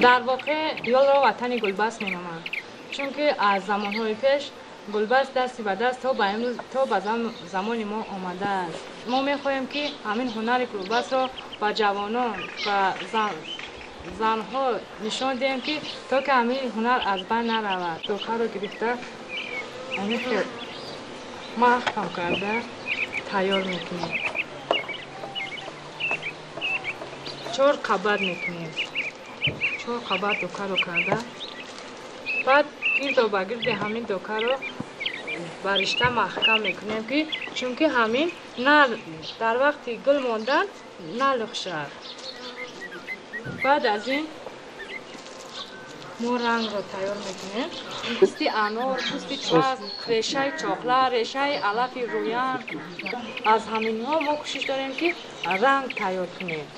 Дар воқеъ ёлро ватани гулбаст меноманд, чунки аз замонҳои пеш гулбаст дасти ба даст то ба имрӯз, то ба замони мо омадааст. Мо мехоҳем, ки ҳамин ҳунари гулбастро ба ҷавонон, ба занҳо нишон диҳем, ки то ки ҳамин ҳунар аз байн наравад. Докаро гирифта ҳамин хел маҳкам карда тайёр мекунем. 4 қабат мекунем. 4 қабат докаро карда, баъд гирдо ба гирди ҳамин докаро ба ришта маҳкам мекунем, ки чунки ҳамин на дар вақти гул мондан налухшад. Баъд аз ин мо рангро тайёр мекунем. Пӯсти анор, пӯсти часп, решаи чоқла, решаи алафи рӯян. Аз ҳаминҳо мо кӯшиш дорем, ки ранг тайёр кунем.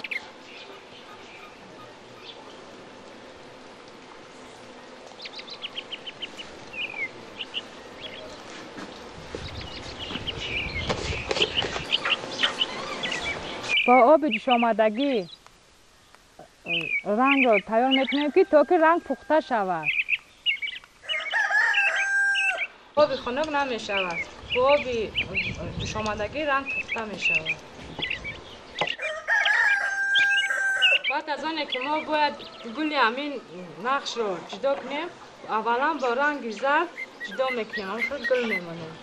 Бо оби ҷӯшомадагӣ рангро тайёр мекунем, ки то ки ранг пухта шавад. Оби хунук намешавад, бо оби ҷӯшомадагӣ ранг пухта мешавад. Баъд аз оне ки мо бояд гули ҳамин нақшро ҷудо кунем, аввалан бо ранги зард ҷудо мекунем, ҳамин хел гул мемонем.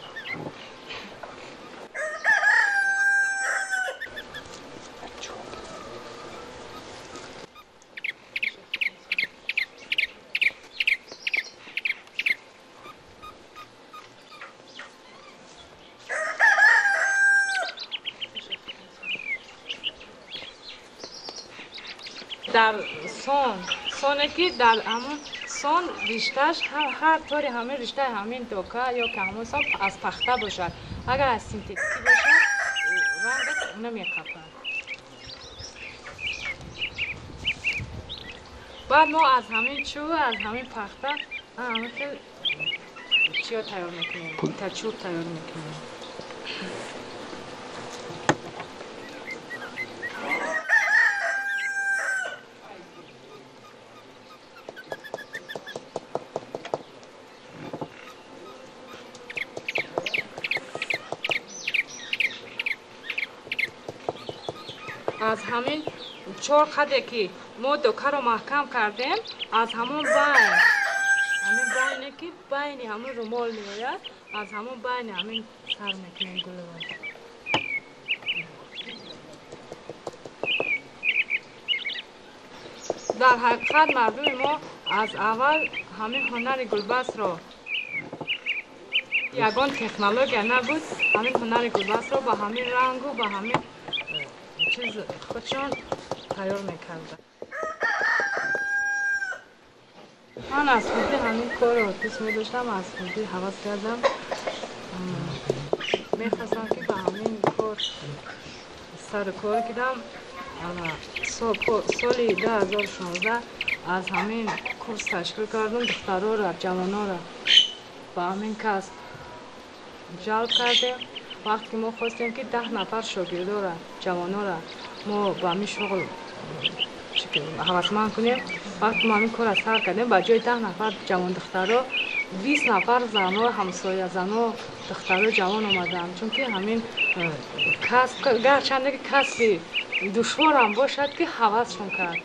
Дар сон, соне ки дар ҳамон сон риштааш ҳар тори ҳамин риштаи ҳамин дока ё ки ҳамон сон аз пахта бошад. Агар аз синтетикӣ бошад, рангаш намеқапад. Баъд мо аз ҳамин чӯб, аз ҳамин пахта ҳамин хел чиё тайёр мекунем, чӯб тайёр мекунем. Аз ҳамин 4 қаде ки мо докаро маҳкам кардем, аз ҳамон байн, ҳамин байне ки байни ҳамон румол меояд, аз ҳамон байни ҳамин сар мекунем гулро. Дар ҳақиқат мардуми мо аз аввал ҳамин ҳунари гулбастро, ягон технология набуд, ҳамин ҳунари гулбастро ба ҳамин рангу ба ҳамин чиз худшон тайёр мекарданд. Ман аз хурдӣ ҳамин корро дӯст медоштам, аз хурдӣ ҳавас кардам. Мехостам, ки ба ҳамин кор сару кор гирам. Соли 2016 аз ҳамин курс ташкил кардам, духтарора, ҷавонора ба ҳамин касб ҷалб кардем. Вақте ки мо хостем, ки 10 нафар шогирдора, ҷавонора мо ба ҳамин шуғл ҳавасманд кунем, вақте мо ҳамин корро сар кардем, ба ҷои 10 нафар ҷавондухтаро 20 нафар зано, ҳамсоязано, духтаро ҷавон омаданд. Чунки ҳамин касб, гарчанде ки касби душворам бошад, ки ҳавасшон кард.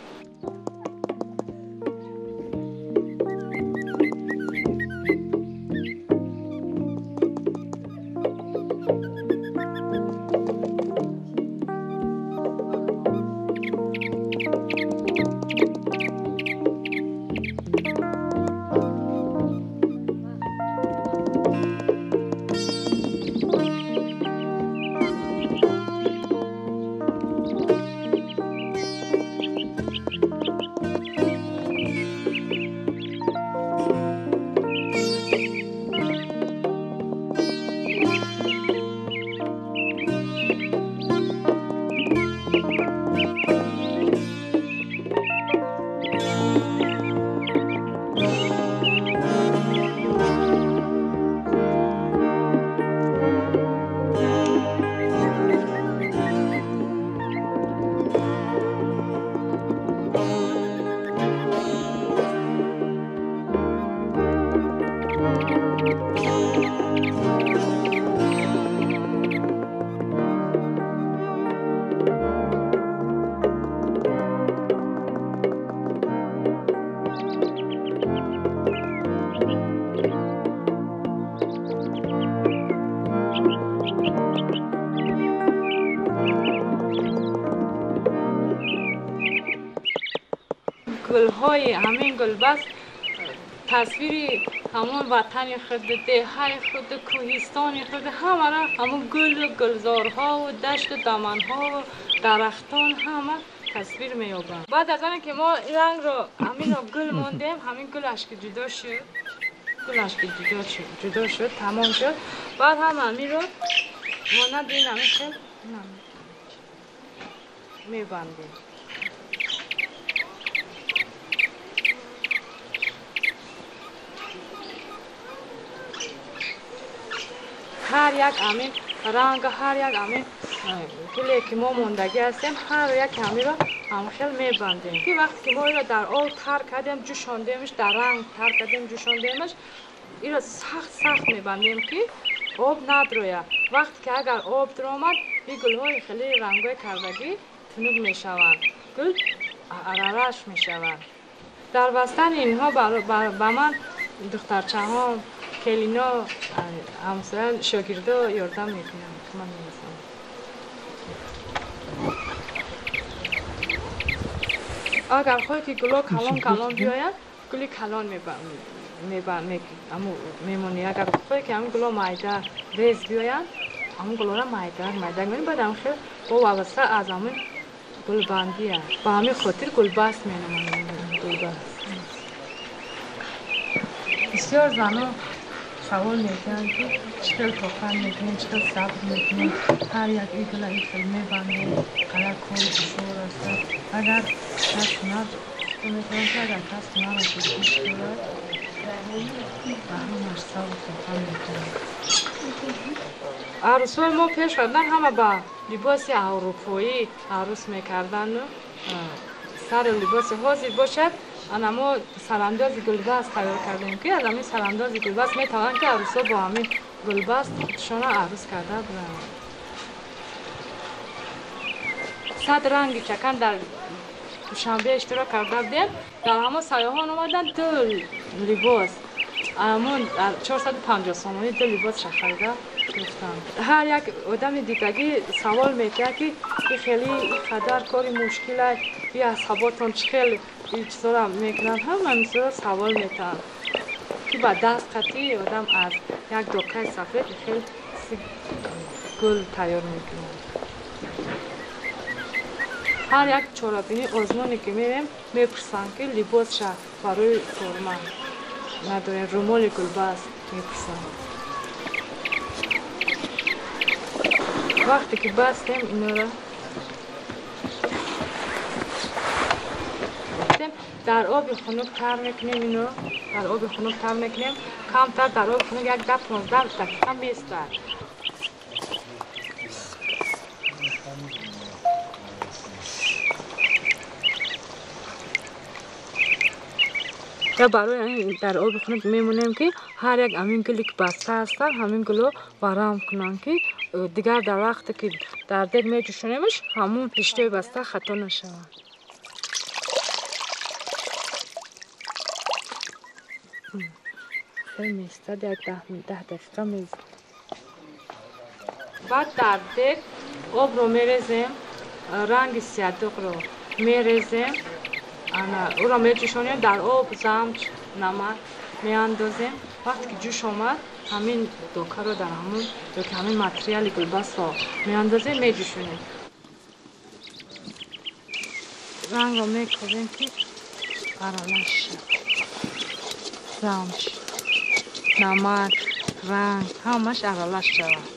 Гулҳои ҳамин гулбаст тасвири ҳамон ватани худ, деҳаи худ, кӯҳистони худ, ҳамаро ҳамон гулу гулзорҳову дашту даманҳову дарахтон ҳама тасвир меёбанд. Баъд аз оне ки мо рангро ҳаминро гул мондем, ҳамин гулаш ки ҷудо шуд, гулаш ки ҷудо шуд, тамом шуд, баъд ҳам ҳаминро монанди ин ҳамин хел мебандем. Ҳар як ҳамин ранг, ҳар як ҳамин гуле ки мо мондагӣ ҳастем, ҳар як ҳаминро ҳамхел мебандем. Ки вақте ки мо инро дар об тар кардем, ҷӯшондемаш, дар ранг тар кардем, ҷӯшондемаш, инро сахт сахт мебандем ки об надрояд. Вақте ки агар об даромад, ин гулҳои хеле рангҳои кардагӣ тунук мешаванд, гул арараш мешавад. Дар бастани инҳо ба ман духтарчаҳо, келино, ҳамсоя, шогирдо ёрдам мекунанд. Ман мерасам. Агар хоҳед ки гулҳо калон калон биёянд, гули калон мемонӣ. Агар хоҳед ки ҳамин гулҳо майда рез биёянд, ҳамон гулҳоро майда майда мемонӣ. Баъд ҳамин хел бо вобаста аз ҳамин гулбандӣ аст. Ба ҳамин хотир гулбаст меноманд. Гулбаст. Бисёр занон савол медиҳанд ки чӣ хел тоқат мекунем, чӣ хел сабр мекунем, ҳар як ин гула ин хел мебандем, қадар кори душвор аст. Агар кас ҳунар метавонад ки агар кас ҳунарашро дӯст дорад, ба ҳамаш сабр тоқат мекунад. Арӯсҳои мо пеш рафтан ҳама ба либоси аврупоӣ арӯс мекарданду сари либоси ҳозир бошад. Ана мо сарандози гулбаст тайёр кардем ки аз ҳамин сарандози гулбаст метавонанд ки арӯсҳо бо ҳамин гулбаст худшона арӯс карда буранд. 100 ранги чакан дар Душанбе иштирок карда будем. Дар ҳамон сайёҳон омаданд ду либос, ҳамон 450 сомонӣ ду либосша харида гирифтанд. Ҳар як одами дидагӣ савол медиҳад ки и хеле и қадар кори мушкил аст, и асҳаботон чӣ хел ин чизҳоро мекунанд. Ҳама чизҳоро савол метаҳанд ки ба даст қатъи одам аз як докаи сафед хел гул тайёр мекунад. Ҳар як чорабинӣ озмоне ки мерем, мепурсанд ки либосша барои форма надорем, румоли гулбаст мепурсанд. Вақте ки бастем инора дар оби хунук тар мекунем, ино дар оби хунук тар мекунем, камтар дар оби хунук як 10-15 дақиқа меистад. Барои дар оби хунук мемонем ки ҳар як ҳамин гуле ки баста ҳастанд, ҳамин гулҳо варам кунанд ки дигар дар вақте ки дар дег меҷӯшонемаш, ҳамон риштаи баста хато нашавад. Хеле меистад, як 10 дақиқа меистад. Баъд дар дег обро мерезем, ранги сиядуқро мерезем, ӯро меҷӯшонем, дар об замч, намак меандозем. Вақте ки ҷӯш омад, ҳамин докаро дар ҳамон ёки ҳамин материали гулбастро меандозем, меҷӯшонем. Рангро мекобем ки аралаш шавад. Замч, намак, ранг ҳамаш аралаш шавад.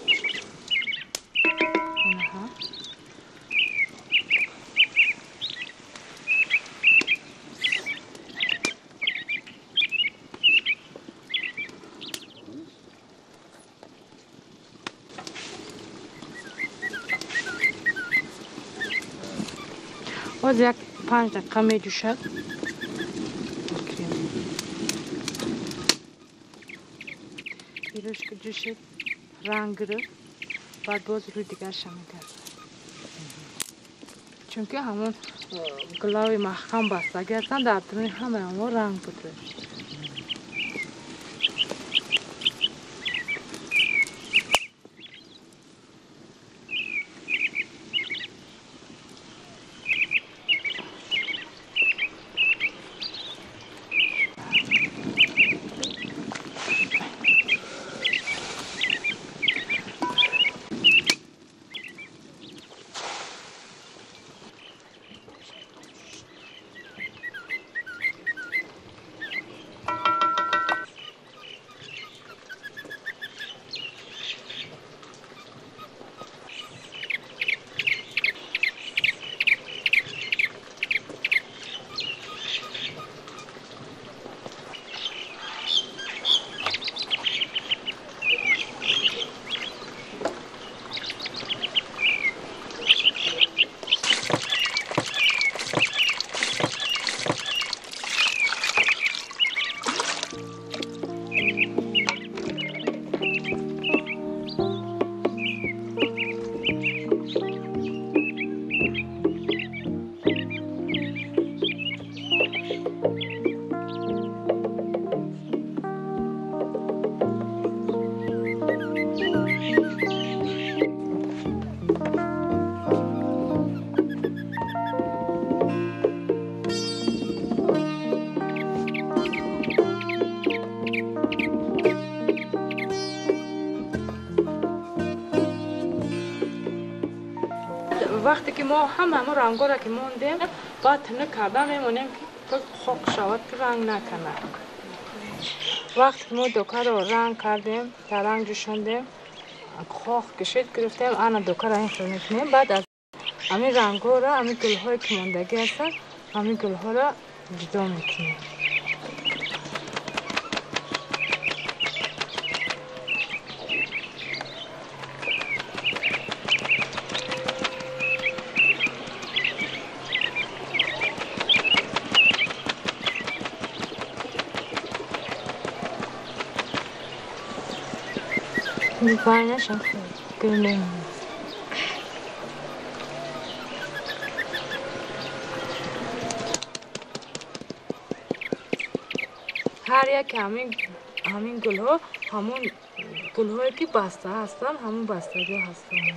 Боз як 5 дақиқа меҷӯшад. Ирӯш ки ҷӯшид, ранг гирифт, баъд боз рӯи дигарша мегардад. Чунки ҳамон гулави маҳкам бастагӣ ҳастанд, дар даруни ҳамаи онҳо ранг буд. Вақте ки мо ҳама ҳамон рангҳоро ки мондем, баъд тинук карда мемонем, ки то хок шавад, ки ранг накунад. Вақте ки мо докаро ранг кардем, дар ранг ҷӯшондем, хок кашид гирифтем, ана докаро ин хел мекунем. Баъд аз ҳамин рангҳоро, ҳамин гулҳое ки мондагӣ ҳастанд, ҳамин гулҳоро ҷудо мекунем. Байнашам гул мемонад. Ҳар яке ҳамин гулҳо ҳамон гулҳое ки баста ҳастанд, ҳамон бастагиҳо ҳастанд.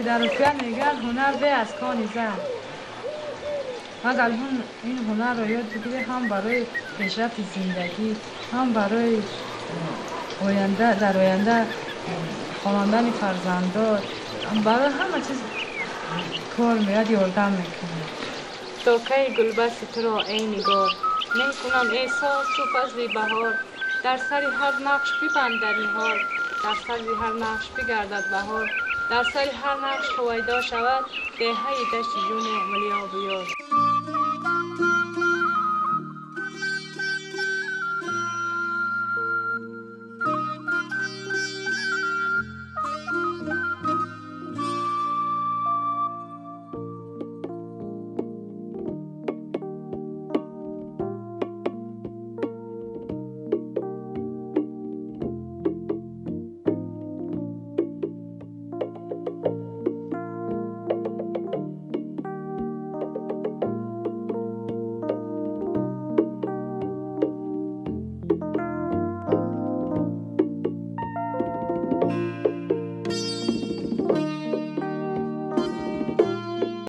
Дар Русия мегӯянд ҳунар бе аз кони зан. Магар ин ҳунарро ёд бигирӣ, ҳам барои пешрафти зиндагӣ, ҳам барои оянда, дар оянда хонондани фарзандон, барои ҳама чиз кор меояд, ёрдам мекунад. Докаи гулбасти туро, эй нигор, мекунам эҳсос чу фасли баҳор. Дар сари ҳар нақш бибандад ниҳол, дар сари ҳар нақш бигардад баҳор. Дар сари ҳар нақш ҳувайдо шавад деҳаи дашти ҷуму мулёбу ёр.